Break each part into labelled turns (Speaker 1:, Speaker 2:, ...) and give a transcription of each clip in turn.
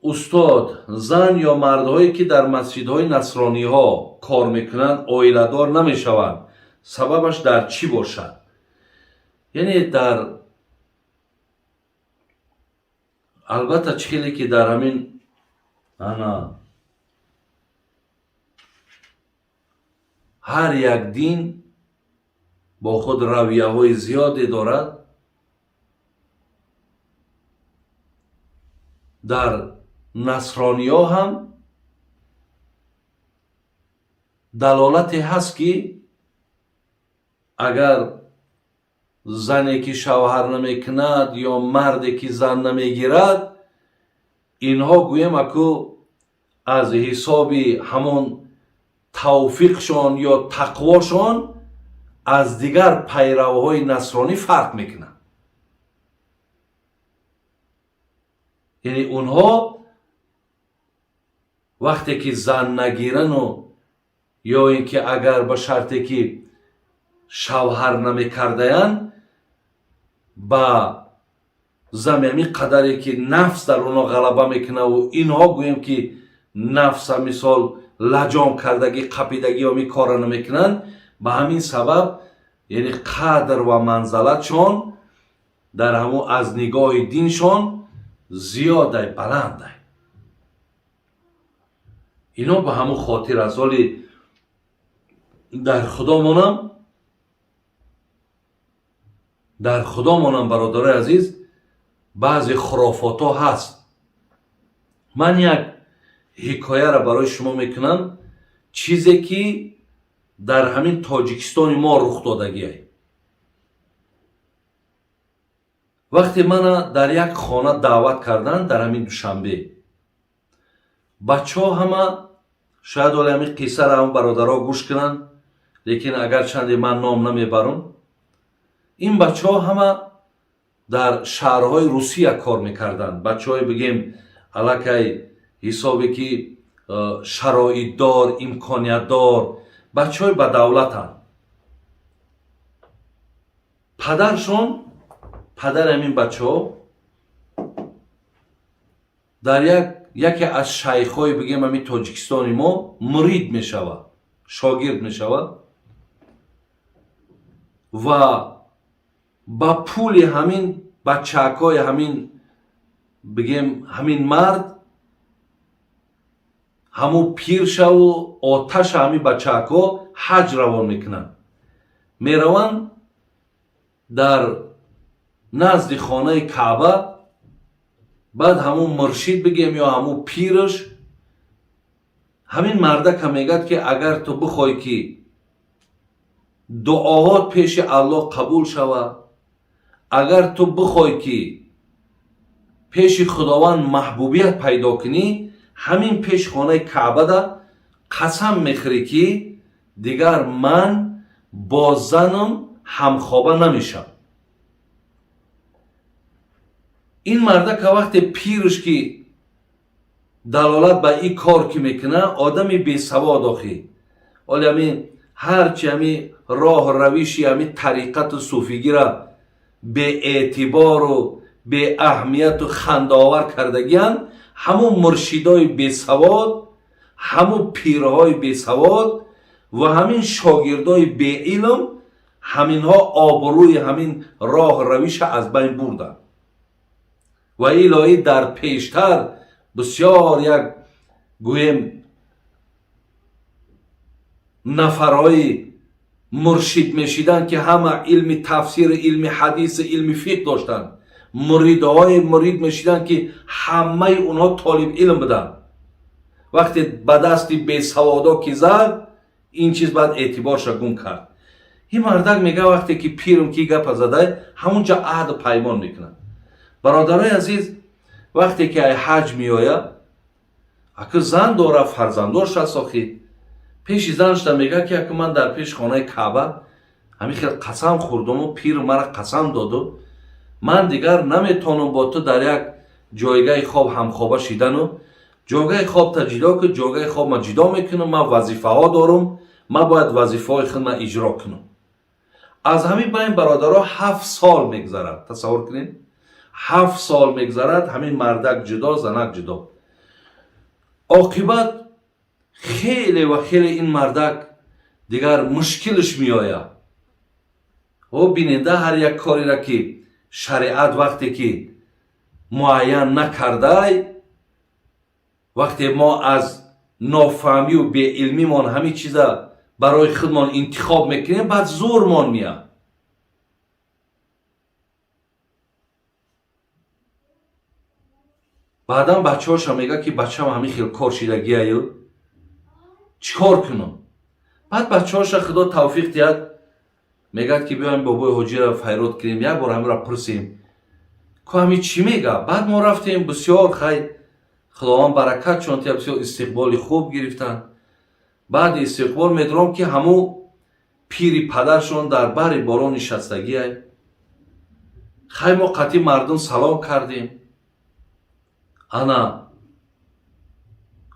Speaker 1: Устод, зан ё мардҳое, ки дар масҷидҳои насрониҳо кор мекунанд, оиладор намешаванд, сабабаш дар чӣ бошад? Яъне дар албатта, чӣ хеле ки дар ҳамин ана ҳар як дин бо худ равияҳои зиёде дорад, дар насрониҳо ҳам далолате ҳаст, ки агар зане ки шавҳар намекунад ё марде ки зан намегирад, инҳо гӯем аку аз ҳисоби ҳамон тавфиқшон ё тақвошон аз дигар пайравҳои насронӣ фарқ мекунанд. Яъне онҳо вақте ки зан нагирану ё ин ки агар ба шарте ки шавҳар намекардаянд, ба зами ҳамин қадаре ки нафс дар онҳо ғалаба мекунаву инҳо гӯем ки нафса мисол лаҷом кардагӣ, қапидагӣ ё ҳамин корро намекунанд, ба ҳамин сабаб яъне қадр ва манзалатшон дар ҳамун аз нигоҳи диншон зиёдай, баландай. Ино ба ҳамун хотир аст. Оли дар худомонам, дар худомонам, бародарои азиз, баъзе хурофотҳо ҳаст. Ман як ҳикояро барои шумо мекунам, чизе ки дар ҳамин Тоҷикистони мо рух додагиай. Вақте мана дар як хона даъват карданд дар ҳамин Душанбе, бачаҳо ҳама шояд оли ҳамин қиссаро ҳам бародаро гӯш кунанд, лекин агарчанде ман ном намебарам, ин бачаҳо ҳама дар шаҳрҳои Русия кор мекарданд. Бачаҳое бигем аллакай ҳисобе ки шароитдор, имкониятдор, бачаҳои ба давлатанд. Падаршон, падари ҳамин бачаҳо дар яке аз шайхҳои бигем ҳамин Тоҷикистони мо мурид мешавад, шогирд мешавад ва ба пули ҳамин бачаакҳои ҳамин бигем ҳамин мард ҳамун пиршаву оташа ҳамин бачаакҳо ҳаҷ равон мекунанд. Мераванд дар назди хонаи Каъба. Баъд ҳамун муршид бигем ё ҳамун пираш ҳамин мардака мегӯяд, ки агар ту бихоҳӣ, ки дуоҳот пеши Аллоҳ қабул шавад, агар ту бихоҳӣ, ки пеши Худованд маҳбубият пайдо кунӣ, ҳамин пеши хонаи Каъбада қасам мехӯрӣ, ки дигар ман бо занам ҳамхоба намешавам. Ин мардака вақте пирш ки далолат ба ин кор ки мекунад, одами бесавод охӣ, оли ҳамин ҳарчи ҳамин роҳ равиши ҳамин тариқату суфигира беэътибору беаҳамияту хандаовар кардагианд, ҳамун муршидои бесавод, ҳамун пирҳои бесавод ва ҳамин шогирдои беилм, ҳаминҳо обрӯи ҳамин роҳ равиша аз байн бурданд. Ва илоҳӣ дар пештар бисёр як гӯем нафарҳои муршид мешиданд, ки ҳама илми тафсир, илми ҳадис, илми фиқҳ доштанд, муридҳое мурид мешиданд, ки ҳамаи онҳо толиб илм буданд. Вақте ба дасти бесаводо ки зад, ин чиз баъд эътиборша гум кард. Ин мардак мега, вақте ки пирм ки гапа задай, ҳамунҷа аҳду паймон мекунад. Бародарои азиз, вақте ки ай ҳаҷ меояд, аку зан дора, фарзанддор шаст охи, пеши занашда мега, ки аку ман дар пеши хонаи Каъба ҳамин хел қасам хӯрдуму пир мара қасам доду, ман дигар наметавонам бо ту дар як ҷойгаҳи хоб ҳамхоба шидану ҷойгаҳи хобта ҷидо кун, ҷойгаҳи хоб ман ҷидо мекунам, ман вазифаҳо дорум, ман бояд вазифаҳои худма иҷро кунам. Аз ҳамин байн, бародаро, 7 сол мегузарад. Тасаввур кунед, 7 сол мегузарад, ҳамин мардак ҷудо, занак ҷудо. Оқибат хеле ва хеле ин мардак дигар мушкилш меояд. О бинеда, ҳар як кореро ки шариат вақте ки муайян накардай, вақте мо аз нофаҳмию беилмимон ҳамин чиза барои худмон интихоб мекунем, баъд зӯрмон меяд. Баъдан бачаҳоша мегӯяд, ки бачам ҳамин хел кор шидагиаю, чӣ кор кунам? Баъд бачаҳоша худо тавфиқ диҳад, мегӯяд, ки биёем бобои ҳоҷиро файрод кунем, як бор ҳаминро пурсем, ку ҳамин чӣ мега. Баъд мо рафтем, бисёр хай, худованд баракат чон тия, бисёр истиқболи хуб гирифтанд. Баъди истиқбол медурам, ки ҳамун пири падаршон дар бари боло нишастагиай. Хай, мо қатъи мардум салом кардем. Ана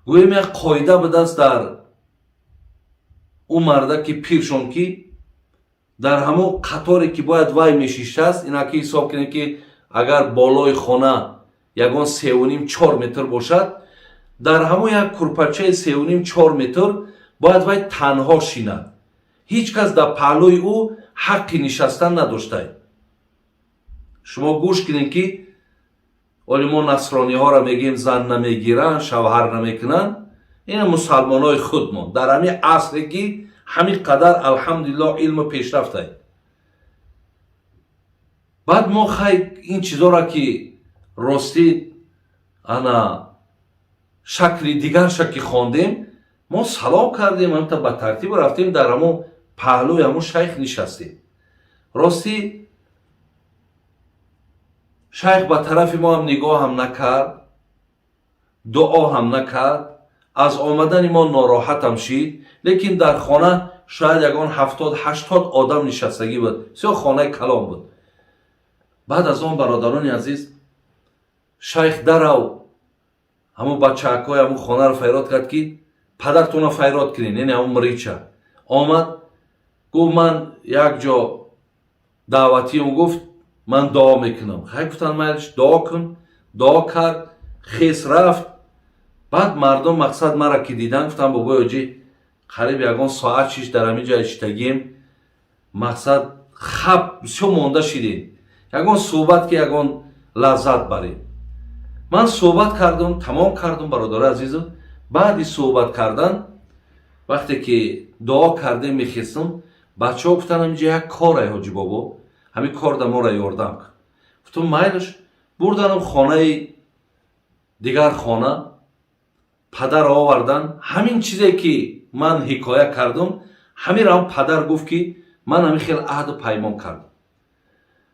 Speaker 1: гӯем, як қоида будааст дар ӯ мардаки пиршон, ки дар ҳамон қаторе ки бояд вай мешиштааст, инаки ҳисоб кунем, ки агар болои хона ягон 3,5-4 метр бошад, дар ҳамон як курпачаи 3,5-4 метр бояд вай танҳо шинад, ҳеҷ кас дар паҳлӯи ӯ ҳаққи нишастан надоштай. Шумо гӯш кунед, ки оли мо насрониҳоро мегӯем, зан намегиранд, шавҳар намекунанд, ина мусалмонҳои худмон дар ҳамин асре ки ҳамин қадар, алҳамдулиллоҳ, илму пешрафтай. Баъд мо хай ин чизоро ки ростӣ ана шакли дигарша ки хондем, мо салом кардем, ҳамта ба тартиб рафтем, дар ҳамон паҳлӯи ҳамон шайх нишастем. Ростӣ шайх ба тарафи мо ҳам нигоҳ ҳам накард, дуо ҳам накард, аз омадани мо нороҳатам шид. Лекин дар хона шояд ягон 70-80 одам нишастагӣ буд, бисёр хонаи калон буд. Баъд аз он, бародарони азиз, шайх дарав ҳамун бачаакҳои ҳамун хонаро файрод кард, ки падартонро файрод кунед, яъне ҳамун мрича омад, гуфт: «Ман як ҷо даъватиам», гуфт, «ман дуо мекунам». Хай, гуфтанд, майлиш, дуо кун. Дуо кард, хес рафт. Баъд мардум, мақсад, мара ки дидан, гуфтанд: «Бобои ҳоҷӣ, қариб ягон соат шиш дар ҳамин ҷо иштагием, мақсад, хаб бисёр монда шидем, ягон суҳбат ки ягон лаззат барем». Ман суҳбат кардам, тамом кардам, бародари азизу. Баъди суҳбат кардан, вақте ки дуо кардем, мехестам, бачаҳо гуфтанд: «Ҳаминҷа як корай, ҳоҷӣ бобо, ҳамин кор да моро ёрдам кун». Гуфтам: «Майлаш». Бурданам хонаи дигар, хона падар овардан. Ҳамин чизе ки ман ҳикоя кардам, ҳаминро падар гуфт, ки ман ҳамин хел аҳду паймон кардам.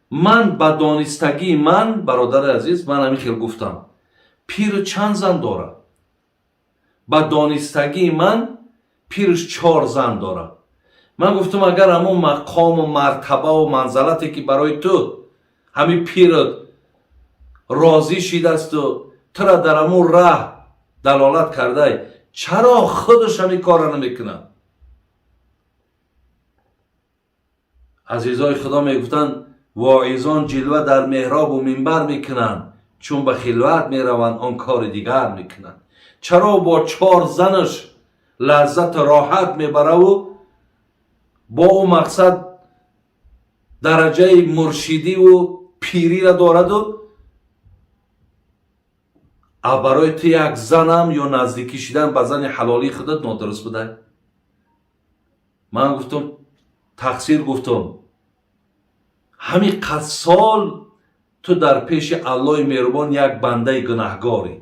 Speaker 1: Ман ба донистагии ман, бародари азиз, ман ҳамин хел гуфтам: «Пиру чанд зан дорад?» Ба донистагии ман пирш чор зан дорад. Ман гуфтам: «Агар ҳамон мақому мартабаву манзалате ки барои ту ҳамин пират розӣ шидасту тура дар ҳамон раҳ далолат кардай, чаро худаш ҳамин корро намекунад?» Азизои худо, мегуфтанд: воизон ҷилва дар меҳробу минбар мекунанд, чун ба хилват мераванд, он кори дигар мекунанд. Чаро бо чор занаш лаззату роҳат мебараву бо ӯ, мақсад, дараҷаи муршидиву пириро дораду, а барои ту як занам ё наздикӣ шидан ба зани ҳалолии худат нодуруст будай? Ман гуфтам: «Тақсир, гуфтам, ҳамин қад сол ту дар пеши Аллоҳи меҳрубон як бандаи гунаҳгорӣ.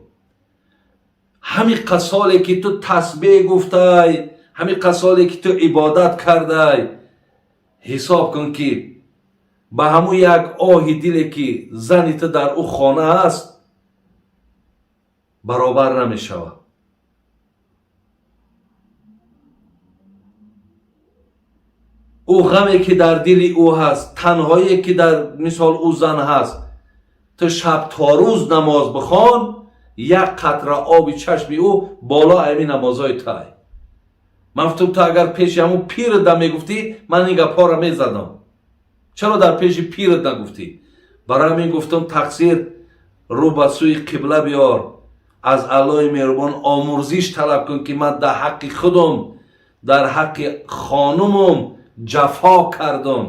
Speaker 1: Ҳамин қад соле ки ту тасбеҳ гуфтай, ҳамин қад соле ки ту ибодат кардай, ҳисоб кун, ки ба ҳамун як оҳи диле ки зани ту дар ӯ хона аст, баробар намешавад». Ӯ ғаме ки дар дили ӯ ҳаст, танҳое ки дар мисол ӯ зан ҳаст, ту шаб то рӯз намоз бихон, як қатра оби чашми ӯ боло ами намозҳои тай. Ман гуфтам: «Ту агар пеши ҳамун пират да мегуфтӣ, ман ин гапҳоро мезадам. Чаро дар пеши пират нагуфтӣ?» Барои ҳамин гуфтам: «Тақсир, рӯ ба сӯи қибла биёр». Аз Аллоҳи меҳрубон омурзиш талаб кун, ки ман дар ҳаққи худам, дар ҳаққи хонумам ҷафо кардам.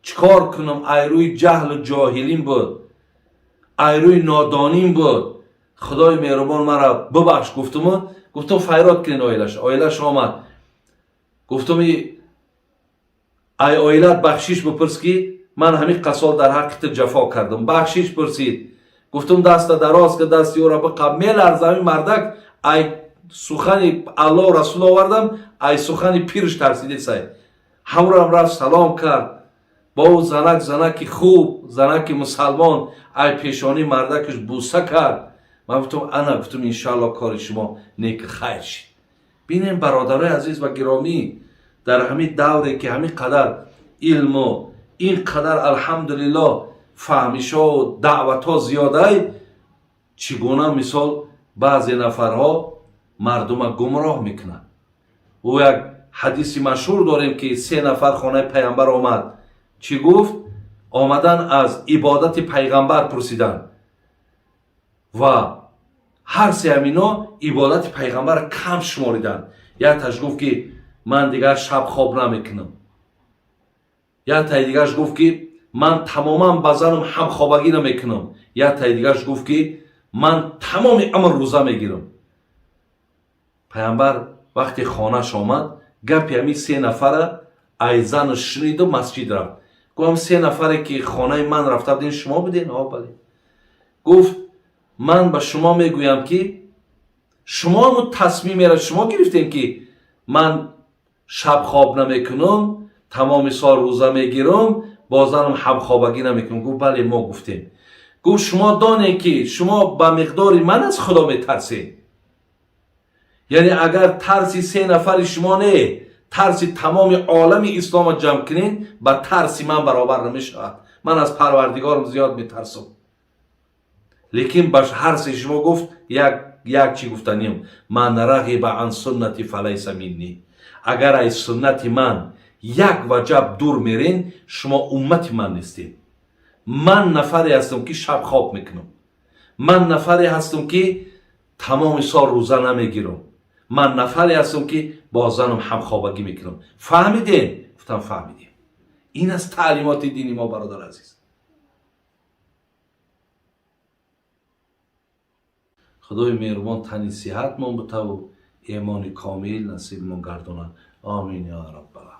Speaker 1: Чӣ кор кунам? Айрӯи ҷаҳлу ҷоҳилим буд, айрӯи нодоним буд. Худои меҳрубон маро бубахш, гуфтуму гуфтум файрод кунед оилаш. Оилаш омад. Гуфтум ай оилат бахшиш бипурс, ки ман ҳамин қасол дар ҳаққи ту ҷафо кардам. Бахшиш пурсид. Гуфтум даста дароз ки, дасти ӯро биқаб. Меларза ҳамин мардак. Ай сухани Аллоҳ расул овардам, ай сухани пирш тарсидесай. Ҳамроам рафт, салом кард бо ӯ. Занак, занаки хуб, занаки мусалмон, ай пешонии мардакаш буса кард. Ман гуфтум ана, гуфтум, иншоалло кори шумо неки хайр шид. Бинем, бародарои азиз ва гиромӣ, дар ҳамин давре ки ҳамин қадар илму ин қадар, алҳамдулиллоҳ, фаҳмишҳо даъватҳо зиёдай, чӣ гуна мисол баъзе нафарҳо мардума гумроҳ мекунанд. Ӯ як ҳадиси машҳур дорем, ки се нафар хонаи пайғамбар омад. Чӣ гуфт? Омадан аз ибодати пайғамбар пурсиданд ва ҳар се ҳамино ибодати пайғамбарро кам шумориданд. Якташ гуфт, ки ман дигар шаб хоб намекунам. Яктаи дигараш гуфт, ки ман тамоман ба занам ҳамхобагӣ намекунам. Яктаи дигараш гуфт, ки ман тамоми умр рӯза мегирам. Пайғамбар вақте хонаш омад, гапи ҳамин се нафара ай зану шуниду масҷид рафт. Гуфтам, се нафаре ки хонаи ман рафта будин, шумо будин? О, бале. Гуфт, ман ба шумо мегӯям, ки шумо тасмимеро шумо гирифтем, ки ман шаб хоб намекунам, тамоми сол рӯза мегирам, бо занам ҳамхобагӣ намекунам. Гуфт, бале, мо гуфтем. Гуфт, шумо донед, ки шумо ба миқдори ман аз Худо метарсед. Яъне агар тарси се нафари шумо не, тарси тамоми олами ислома ҷамъ кунед, ба тарси ман баробар намешавад. Ман аз Парвардигорам зиёд метарсам. Лекин ба ҳар се шумо, гуфт, як чӣ гуфтанем: ман рағиба ан суннати фалайса минни. Агар ай суннати ман як ваҷаб дур мерен, шумо уммати ман нестед. Ман нафаре ҳастам, ки шаб хоб мекунам. Ман нафаре ҳастам, ки тамоми сол рӯза намегирам. Ман нафаре ҳастам, ки бо занам ҳамхобагӣ мекунам. Фаҳмидем? Гуфтам, фаҳмидем. Ин аст таълимоти дини мо, бародар азиз. Худои меҳрубон тани сиҳатмон бутаву эмони комил насибмон гардонад. Омин ё раббал.